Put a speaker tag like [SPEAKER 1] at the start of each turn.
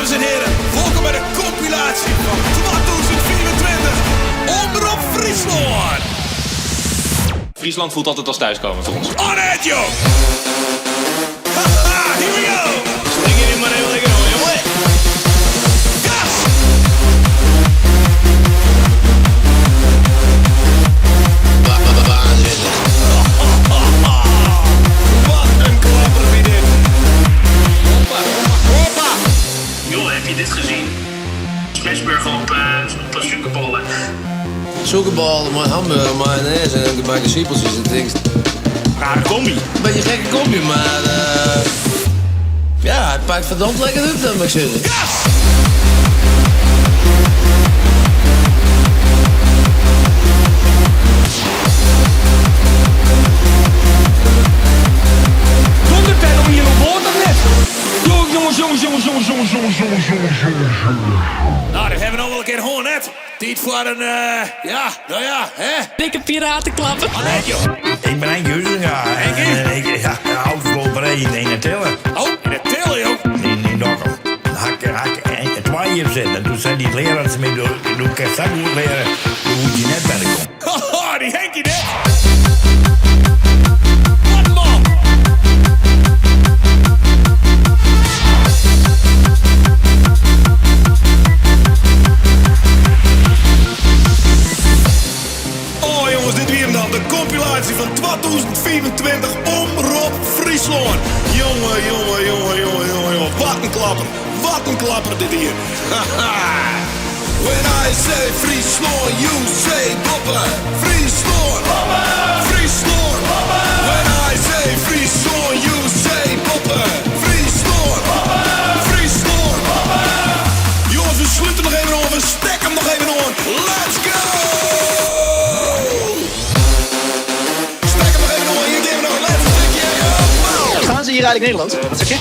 [SPEAKER 1] Dames en heren, wolkom by de kompilaasje fan 2025 Omrop Fryslân!
[SPEAKER 2] Friesland voelt altijd als thuiskomen voor ons.
[SPEAKER 1] Annette, joh! Haha, here we go! Sling het maar even lekker hoor, jongen! Gas!
[SPEAKER 3] Waanzinnig.
[SPEAKER 1] Wat een klapper wie dit!
[SPEAKER 2] Hoppa, hoppa!
[SPEAKER 4] Joh, heb je dit gezien? Smashburger op een sûkerbollen.
[SPEAKER 3] Sûkerbôle mei hamburger, mayonaise en gebakken sipeltsjes en ding.
[SPEAKER 4] Rare combi.
[SPEAKER 3] Beetje gekke combi, mar ja, hy pakt ferdomd lekker út, dat moat ik sizze.
[SPEAKER 1] Gas!
[SPEAKER 5] Dondertijd om hier op boord of net? Jongens, jongens, jongens, jongens, jongens, jongens, jongens, jongens, jongens.
[SPEAKER 1] Nou, dat hawwe we no wol in kear hân, net. Tiid foar in, ja, no ja, hè?
[SPEAKER 6] Dikke piratenklappen.
[SPEAKER 1] Annette, joh.
[SPEAKER 7] Ik ben Henk Huizinga.
[SPEAKER 1] Henkie?
[SPEAKER 7] En ik, ja, autoschool in de Tille.
[SPEAKER 1] Oh, in de Tille, joh.
[SPEAKER 7] In Dokkum. Hak, hak, en 2 jaar zitten. En toen zei die leraar tegen mij, doe ik zo goed leren, dan moet je net bij de komen.
[SPEAKER 1] Haha, die Henkie net. Wat een man. Oh jongens, dit wie 'm dan. De kompilaasje fan 2025 Omrop Fryslân. Jonge, jonge, jonge, jonge, jonge, jonge. Wat in klapper. Wat in klapper dit hjir. Haha. When I say Fryslân, you say boppe. Fryslân. Fryslân. When I say Fryslân, you say boppe. Fryslân. Fryslân. Jongens, we slute noch even oan. We stekke 'm noch even oan. Let's go! Stek 'm noch even oan. Hjir geane we noch it lêste stikje.
[SPEAKER 8] Verstaan ze hier eigenlijk Nederlands?
[SPEAKER 4] Wat zeg je?